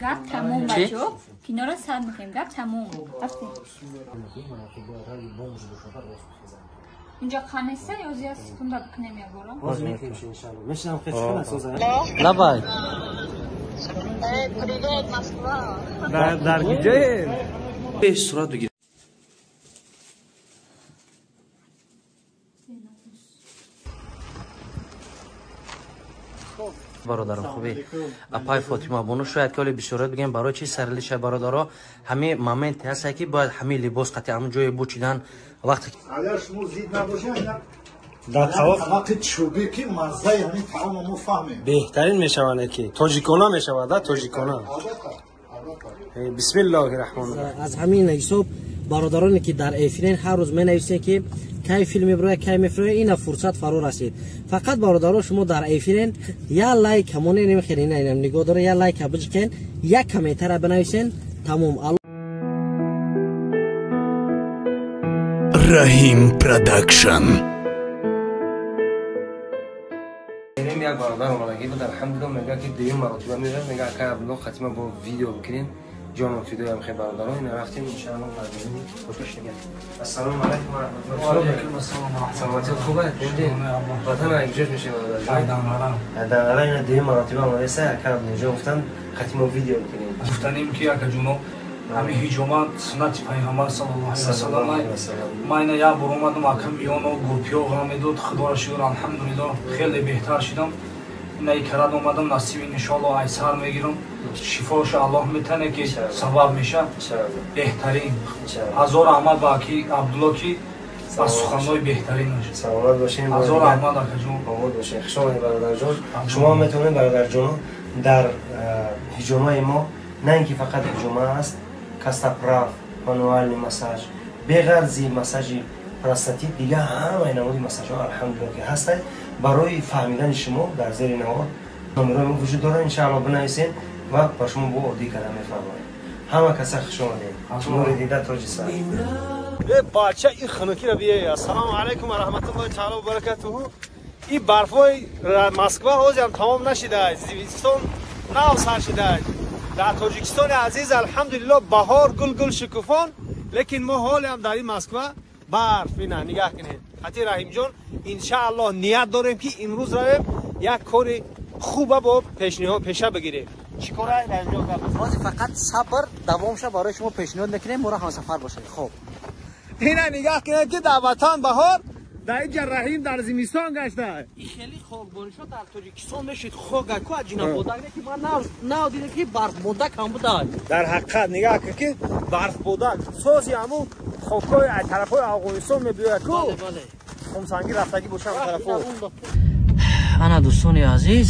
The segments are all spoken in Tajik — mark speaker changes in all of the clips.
Speaker 1: Гап тамом бачо. Киноро сар мекунем. Гап тамом. Рафтем. Инҷа қанеса ё зиёд секунда бикунем як бора?
Speaker 2: Боз мекунем иншааллоҳ. Мешинам хеле чӣ насоза. Лабай.
Speaker 3: Привет, Москва.
Speaker 2: Дар куҷоем?
Speaker 4: Пеш сурат бигир. Бародарам хубе. Апай Фотима бону шояд ки оле бисёрат бигем барои чи сарилиша бародаро ҳами моменте ҳаста ки бояд ҳами либос қати ҳамун ҷое бучидан вақте
Speaker 5: агар шумо зид набошед
Speaker 2: дар тавоқ
Speaker 5: вақти чӯбӣ ки маззаи ҳамин таомро мо фаҳмем
Speaker 2: беҳтарин мешаванд ки тоҷикона мешавад да тоҷикона. Бисмиллоҳи раҳмони раҳим.
Speaker 6: Аз ҳамин ҳисоб бародароне ки дар эфирен ҳар рӯз менависед ки кай филм мебирояд, кай мефирояд, ина фурсат фаро расид. Фақат бародаро шумо дар эфирен я лайк ҳамоне намехер ина инам нигоҳ дора, я лайк биҷикен, як комментара бинависен, тамом.
Speaker 7: Раҳим Продакшн.
Speaker 2: Як бародар омадагӣ буд, алҳамдулиллоҳ, мегӯяд ки дуюм маротиба меояд, мегӯяд акай Абдуллоҳ хатима бо видео бикунем. Ҷоном фидоям хе бародаро, ина рафтем иншааллоҳ мардумини хушкашига. Ассалому алайкум ва раҳматуллоҳ.
Speaker 8: Ва алайкум ассалом ва раҳматуллоҳ.
Speaker 2: Саломатият хуб аст? Ватан якҷош мешавад бародарҷон.
Speaker 8: Айданғарам.
Speaker 2: Айданғарам ина дуюм маротиба омадаеса, акай Абдуллоҳ гуфтанд хатима видео бикунем.
Speaker 8: Гуфтанем ки акаҷоно ҳамин ҳиҷома суннати пайғамбар саллаллоҳу алайҳи васаллам. Ман ина як бор омадам, акам миёно гурпиё ғам медод, худоро шукр, алҳамдулиллоҳ, хеле беҳтар шидам. Ина икарат омадам, насиб иншоаллоҳ айсар мегирам. Шифоша Аллоҳ метане ки сабаб меша. Беҳтарин. Ҳазор раҳмат ба аки Абдуллоҳ ки аз суханҳои беҳтаринаш.
Speaker 2: Саломат бошед.
Speaker 8: Ҳазор раҳмат акаҷон.
Speaker 2: Обод бошед. Хуш омадед бародарҷон. Шумо ҳам метавонед бародарҷоно дар ҳиҷомаи мо на ин ки фақат ҳиҷома аст, костоправ, мануальный массаж, беғарзи массажи простатит, дига ҳамаи намуди массажҳо алҳамдулиллоҳ ки ҳастанд. Барои фаҳмидани шумо дар зери навор номерои мо вуҷуд дорад, иншааллоҳ бинависед ва ба шумо бо оддӣ карда мефаҳмонем. Ҳама каса хуш омадед. Нури дида тоҷи сар.
Speaker 9: Бача ин хунукиро биёй. Ассалому алайкум ва раҳматуллоҳи таъала ва баракатуҳу. Ин барфҳои Москва ҳозирам тамом нашидааст, зимистон нав сар шидааст. Дар Тоҷикистони азиз алҳамдулиллоҳ баҳор гул-гул шукуфон, лекин мо ҳолиам дар ин Москва барф. Ина нигаҳ кунед. Ҳати Раҳимҷон иншааллоҳ ният дорем ки имрӯз равем як кори хуба бо пешниҳод пеша бигирем. Чӣ кора Раҳимҷон гап?
Speaker 6: Ҳозир фақат сабр давом ша, барои шумо пешниҳод мекунем, моро ҳамсафар бошед. Хоб.
Speaker 9: Ина нигаҳ кунед ки дар ватан баҳор, дар инҷа Раҳим дар зимистон гашта.
Speaker 6: Ин хеле хокборишҳо дар Тоҷикистон мешид. Хок ку аҷинабодак не ки ман нав дидам ки барфбодак ҳам будад.
Speaker 9: Дар ҳақиқат нигаҳ кун ки барфбодак сози ҳамун хокҳои аз тарафҳои Афғонистон мебиёяд ку. Хумсангӣ рафтагӣ бошад ҳам тарафҳо.
Speaker 6: Ана дӯстони азиз,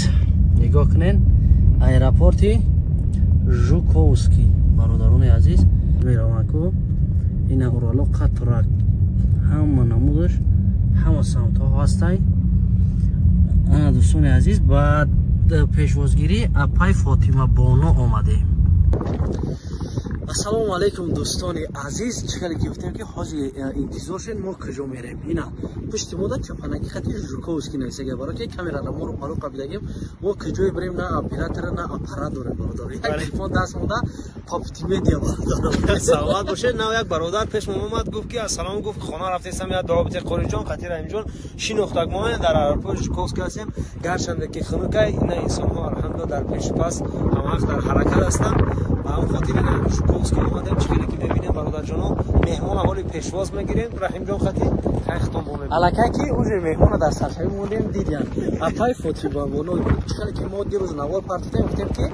Speaker 6: нигоҳ кунед аэропорти Жуковский. Бародарони азиз, мераванд ку ина Урало қатрак ҳама намудаш ҳама самтҳо ҳастай. Ана дӯстони азиз, ба пешвозгирӣ апай Фотима боно омадем. Ассалому алайкум дӯстони азиз. Чӣ хеле ки гуфтем ки ҳозир интизор шед, мо куҷо мерем. Ина пушти мо да чапанаки хати Жуковский нависага, барои ки камерара моро паро қабидагем. Мо куҷое бирем, на оператора, на аппарат дорем бародар. Як мо даст монда Поптимедиа бародар.
Speaker 9: Саломат бошед. Нав як бародар пеш мо омад, гуфт ки ассалом, гуфт хона рафтесам, як дуо бите Қориҷон, хати Раҳимҷон шинохтак. Мо дар аэропорт Жуковский ҳастем. Гарчанде ки хунукай, ина инсонҳо алҳамдулиллоҳ дар пешу пас ҳамавақт дар ҳаракат ҳастанд. Ба ҳамон хотир ина Жуковский омадем. Чӣ хеле ки мебинем бародарҷоно, меҳмон ҳоли пешвоз мегирем. Раҳимҷон хати хайхтон бо мебинем.
Speaker 6: Аллакай ки уже меҳмона дар саршавӣ мондем, дидям. Апай Фотима боно, чӣ хеле ки мо дирӯз навор партофтем, гуфтем ки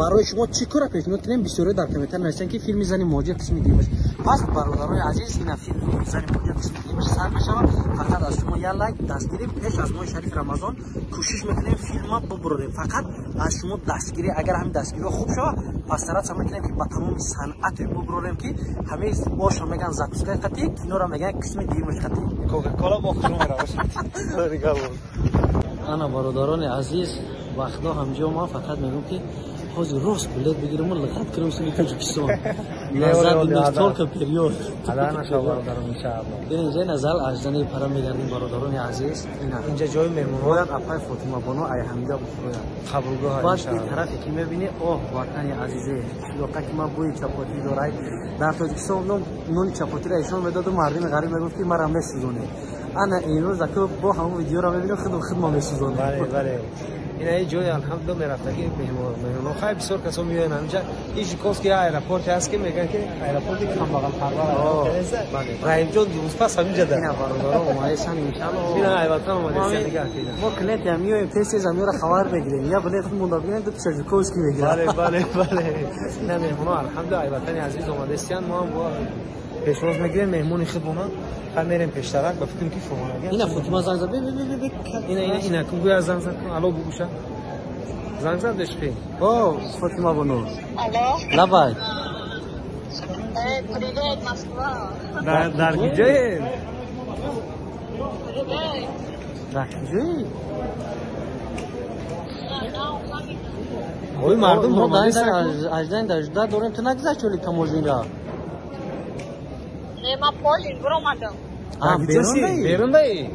Speaker 6: барои шумо чӣ кора пешниҳод кунем. Бисёре дар комментар нависанд ки филми зани муҳоҷир қисми дуюмаш. Пас бародарони азиз, ина филми зани муҳоҷир қисми дуюмаш сар мешавад. Фақат аз шумо як лайк, дастгирӣ. Пеш аз моҳи шариф Рамазон кӯшиш мекунем филма бубурорем. Фақат аз шумо дастгирӣ, агар ҳамин дастгириҳо хуб шавад, пас стараться мекунем ки ба тамоми санъате бубурорем ки ҳамаи бошро мегӯянд закускаи қатӣ, киноро мегӯянд қисми дуюмаш қатӣ.
Speaker 9: Кока-кола бо хушрӯ меравад.
Speaker 6: Ана бародарони азиз, вақтҳо ҳамҷо ман фақат мегӯям ки ҳозир рост билет бигирам ва лиқат кунам суни Тоҷикистон. Назад не только период.
Speaker 2: Ада наша бародарон иншааллоҳ.
Speaker 6: Инҷа назал аждани пара мегардим бародарони азиз.
Speaker 2: Инҷа ҷои меҳмонҳо.
Speaker 6: Бояд апай Фотима боно ай ҳамида бихӯрад.
Speaker 2: Қабулгоҳ
Speaker 6: иншааллоҳ. Баъд ин тарафе ки мебинӣ, оҳ ватани азизе, шилоқа ки ман бӯи чапотӣ дорад. Дар Тоҷикистон нони чапотиро ишон медоду мардими ғариб мегуфт ки мара месӯзонед. Ана имрӯз аку бо ҳамон видеоро мебинем, худмо месӯзонем.
Speaker 2: Бале, бале. Ина ин ҷои алҳамдулилла мерафтаги меҳмонҳо. Хай бисёр касо меоянд ҳаминҷа. Ин Жуковский аэропорте ҳаст ки мегӯянд ки аэропорти камбағалпарвар аст. Раҳимҷон дӯстпас ҳаминҷа да.
Speaker 6: Ина бародаро омадасан иншааллоҳ.
Speaker 2: Ина айватан омадасан дигар кида.
Speaker 6: Мо клиенти ҳам меоем, тез тез ҳамёро хабар мегирем. Я билет худ монда бигирем, ду пиша Жуковский мегирам.
Speaker 2: Бале, бале, бале. Ина меҳмонҳо алҳамдулилла айватани азиз омадасиянд. Мо ҳам пешвоз мегирем меҳмони худмона. Ха мерем пештарак ба фикрам ки фоҳонага.
Speaker 6: Ина Фотима занг зад. Би.
Speaker 2: Ина ина ина кун гӯя занг зад кун. Алло бугӯша. Занг зад бешқи.
Speaker 6: О, Фотима бону.
Speaker 1: Алло.
Speaker 6: Лабай.
Speaker 1: Привет, Москва.
Speaker 2: Дар куҷое?
Speaker 1: Привет.
Speaker 6: Дар куҷое?
Speaker 2: Ой, мардум
Speaker 6: мо аждан дажда дорем, ту нагузашти оли таможнира.
Speaker 1: Не, ма полин биромадам.
Speaker 2: Берундаи?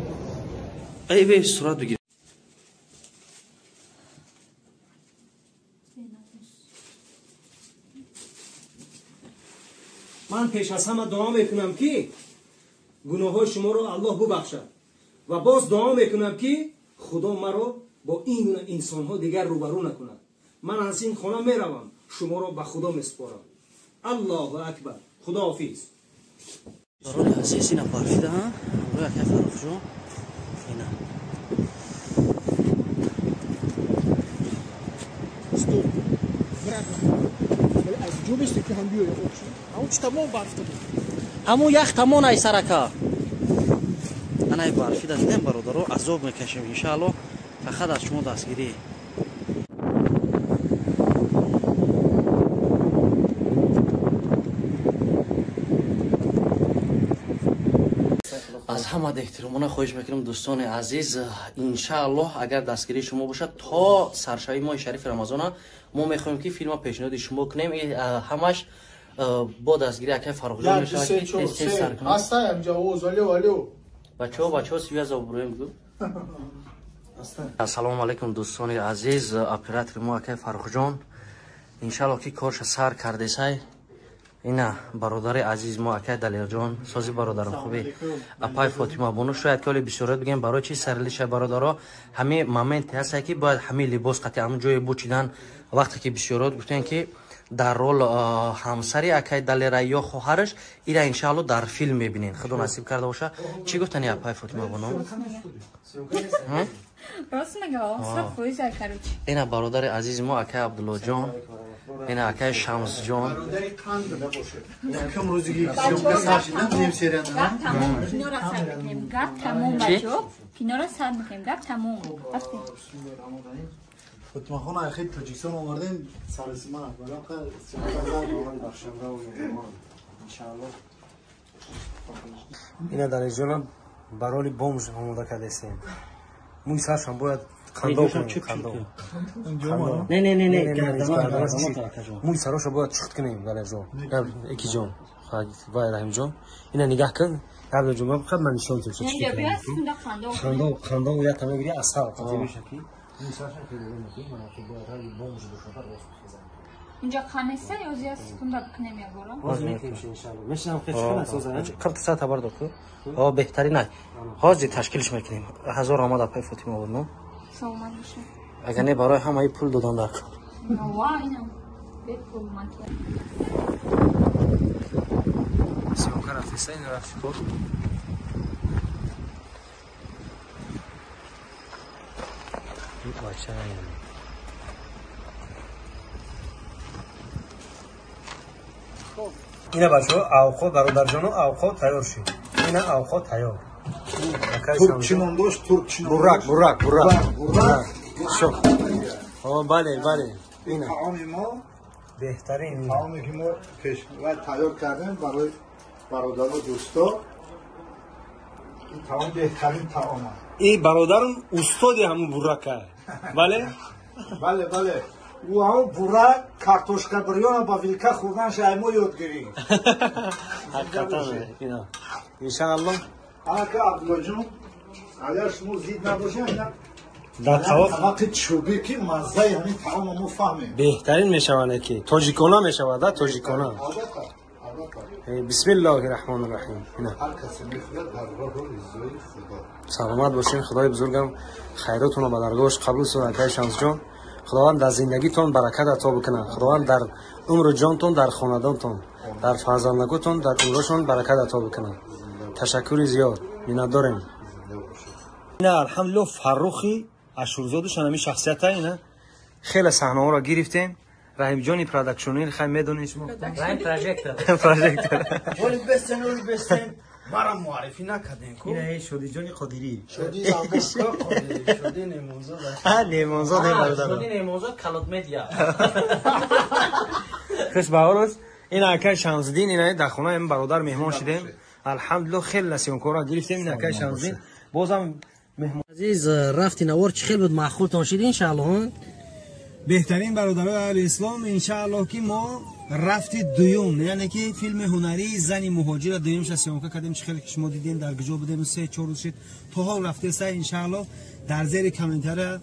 Speaker 4: Эй, бе, сурат бигир.
Speaker 2: Ман пеш аз ҳама дуо мекунам ки гуноҳҳои шуморо Аллоҳ бубахшад ва боз дуо мекунам ки Худо маро бо ин гуна инсонҳо дигар рӯбарӯ накунад. Ман аз ин хона меравам, шуморо ба Худо месупорам. Аллоҳу акбар. Худоҳофиз.
Speaker 4: Барои азиз ина барфида, ҳамроҳи акай Фаррухҷон. Ина.
Speaker 3: Стоп. Брат. Аз ҷо бисте ки ҳам биёя обши.
Speaker 6: Ҳамун чи тамом барф буд. Ҳамун ях тамон ай сарака.
Speaker 4: Ана ай барфида дидем бародаро, азоб мекашем иншааллоҳ. Фақат аз шумо дастгирӣ. Аз ҳама эҳтиромона хоҳиш мекунам дӯстони азиз, иншааллоҳ агар дастгирии шумо бошад то саршавии моҳи шарифи Рамазона мо мехоҳем ки филма пешниҳоди шумо кунем. Ҳамаш бо дастгирии акай Фаррухҷон мешавад ки тез тез сар кунем. Бачаҳо, бачаҳо, связа обрӯем бигӯ. Ассалому алайкум дӯстони азиз, оператори мо акай Фаррухҷон иншааллоҳ ки корша сар кардесай. Ина бародари азиз мо акай Далерҷон, сози бародарам хубӣ. Апай Фотима бону, шояд ки оли бисёрият бигем барои чи сарилиша бародаро, ҳамин моменте ҳаста ки бояд ҳамин либос қати ҳамун ҷое бучидан. Вақте ки бисёрият гуфтем ки дар рол ҳамсари акай Далера ё хоҳараш, ира иншаалло дар филм мебинен. Худо насиб карда боша. Чӣ гуфтани апай Фотима бону?
Speaker 1: Рост мега, 100% короче.
Speaker 4: Ина бародари азизи мо акай Абдуллоҷон, ина акай Шамсҷон.
Speaker 1: Киноро сар мекунем, гап тамом.
Speaker 5: Фотимахон ахир Тоҷикистон овардем, сарасима бароқа
Speaker 2: иншааллоҳ. Ина Далерҷонам ба роли бомж омода кардастем. Мӯи саршам бояд қандо кунем, қандо.
Speaker 4: Не, не, не, не,
Speaker 2: мӯи сароша бояд чухт кунем, Далерҷон. Экиҷон, вай Раҳимҷон. Ина нигаҳ кун, Абдулҷон, ман фақат ман нишон тем, чӣ кунем. Қандо, қандо як тама гири асал қатӣ меша ки. Мӯи саршам хеле мекунем, ман ки бояд ранги бомж бошад, рост бихезам.
Speaker 1: Инҷа қанеса ё зиёд секунда бикунем як бора?
Speaker 2: Боз мекунем иншааллоҳ. Мешинам хеле чӣ кунам соза?
Speaker 4: 40 соат хабар дод ку. О, беҳтарин ай. Ҳозир ташкилш мекунем. 1000 омад апай Фотима бону.
Speaker 1: Саломат бошед.
Speaker 4: Агар не барои ҳамаи пул додан дар кор.
Speaker 1: Ва инам бепул ман ки.
Speaker 2: Съёмка рафтеса, ин рафти кор. Бача ина бачаҳо авқот бародарҷоно авқот тайёр шуд. Ина авқот тайёр.
Speaker 5: Турк чӣ ном дошт? Турк чӣ ном
Speaker 2: Бурак, бурак, бурак. Бурак. Шо. О, бале, бале. Ина.
Speaker 5: Таоми мо
Speaker 2: беҳтарин.
Speaker 5: Таоме ки мо пеш ва тайёр кардем барои бародару дӯсто. Ин таом беҳтарин таом аст.
Speaker 2: Ин бародарам устоди ҳамун бурака. Бале?
Speaker 5: Бале, бале. Ӯ бура картошка бирёна ба вилка хӯрданша ай мо ёд гирифт.
Speaker 2: Ҳақиқатан, ина. Иншааллоҳ.
Speaker 5: Ака Абдуллоҷон, агар шумо зид набошед,
Speaker 2: дар тавоқ
Speaker 5: тавақи чӯбӣ ки маззаи ҳамин таомо мо фаҳмем.
Speaker 2: Беҳтарин мешаванд ки тоҷикона мешавад, да, тоҷикона.
Speaker 5: Албатта, албатта.
Speaker 2: Бисмиллоҳи раҳмони раҳим. Ина.
Speaker 5: Ҳар касе мехӯрад дар роҳу ризои Худо.
Speaker 2: Саломат бошед, Худои бузургам хайротонро ба даргоҳаш қабул созад, акаи Шамсҷон. Худованд дар зиндагитон баракат ато бикунад. Худованд дар умру ҷонтон, дар хонадонтон, дар фарзандаготон, дар умрашон баракат ато бикунад. Ташаккури зиёд, миннатдорем. Ина, алҳамдулиллоҳ, Фаррухи Ашурзодушан ҳамин шахсията, ина хеле саҳнаҳоро гирифтем. Раҳимҷони продакшонир, хай медонед шумо.
Speaker 4: Раҳим прожектор.
Speaker 2: Прожектор.
Speaker 8: Оли бестен, оли бестен. Мара муаррифӣ накардем ку.
Speaker 2: Ина Шодиҷони Қодирӣ.
Speaker 8: Шоди Замбурка Қодирӣ, Шоди Немонзод.
Speaker 2: А, Немонзод, бародар.
Speaker 4: Шоди Немонзод Калот Медиа.
Speaker 2: Хуш ба ҳол. Ин акай Шамсиддин, ина дар хонаи ин бародар меҳмон шудем. Алҳамдулиллоҳ, хеле съёмкаро гирифтем. Ин акай Шамсиддин бозам меҳмон.
Speaker 4: Азиз, рафти навор чӣ хел буд, маъқултон шид иншааллоҳ?
Speaker 9: Беҳтарин, бародарои аҳли ислом, иншааллоҳ ки мо рафти дуюм, яъне ки филми ҳунарии зани муҳоҷира дуюмша съёмка кардем. Чӣ хеле ки шумо дидем, дар куҷо будем, 3-4 рӯз шид, то ҳол рафтеса. Иншааллоҳ, дар зери комментария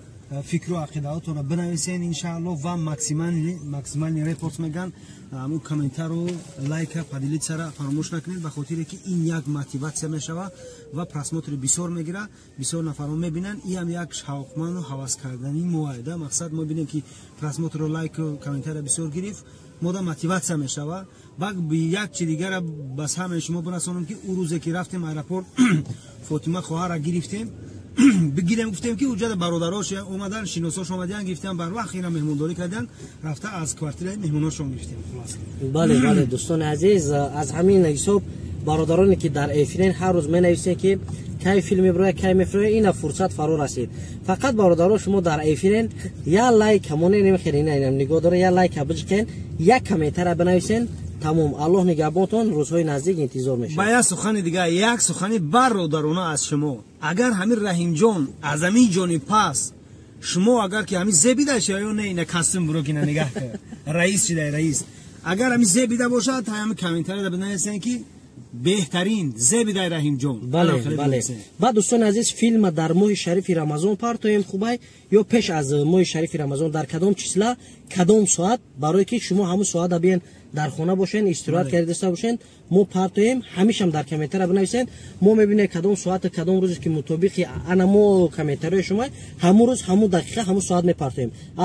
Speaker 9: фикру ақидаҳотонро бинависен, иншааллоҳ, ва максимальный репост меган, ҳамун комментару лайка, поделиться-ра фаромӯш накунед, ба хотире ки ин як мотиватсия мешава ва просмотри бисёр мегира, бисёр нафарон мебинанд. Иам як шавқманду ҳаваскардани моайда мақсад. Мо бинем ки просмотру лайку комментария бисёр гирифт, мода мотиватсия мешава. Баъд як чи дигара ба самъи шумо бирасонам, ки ӯ рӯзе ки рафтем аэропорт, Фотима хоҳарра гирифтем, бигирем, гуфтем ки уҷада бародарош омадан, шиносош омадиян, гирифтем, барвақт ина меҳмондорӣ кардиян, рафта аз квартираи меҳмоношон гирифтем, хулоса.
Speaker 4: Бале, дӯстони азиз, аз ҳамин ҳисоб бародароне ки дар эфирен, ҳар рӯз менависем ки кай филм мебирояд, кай мефирояд, ина фурсат фаро расид. Фақат бародаро, шумо дар эфирен, я лайк ҳамоне немехер, ина инам нигоҳ дора, я лайка биҷикен, як комментара бинависен, тамом. Аллоҳ нигаҳбонтон, рӯзҳои наздик интизор мешавад.
Speaker 9: Ба як сухани дигар, як сухани бародарона аз шумо: агар ҳамин Раҳимҷон аз ҳамин ҷони пас шумо агар ки ҳамин зебида ша ё не, ина костюм буро ки ина нигаҳ кар, раис шидай, раис, агар ҳамин зебида бошад, ҳамин комментарияда бинависен ки беҳтарин, зебидай Раҳимҷон.
Speaker 4: Бале. Баъд, дӯстони азиз, филма дар моҳи шарифи Рамазон партоем хубай ё пеш аз моҳи шарифи Рамазон, дар кадом числа, кадом соат, барое ки шумо ҳамун соата биен, дар хона бошен, истироҳат карда доста бошен, мо партоем, ҳамишам дар комментария бинависен. Мо мебинем кадом соата, кадом рӯзе ки мутобиқи ана мо комментариҳои шумо, ҳамун рӯз, ҳамун дақиқа, ҳамун соат мепартоем.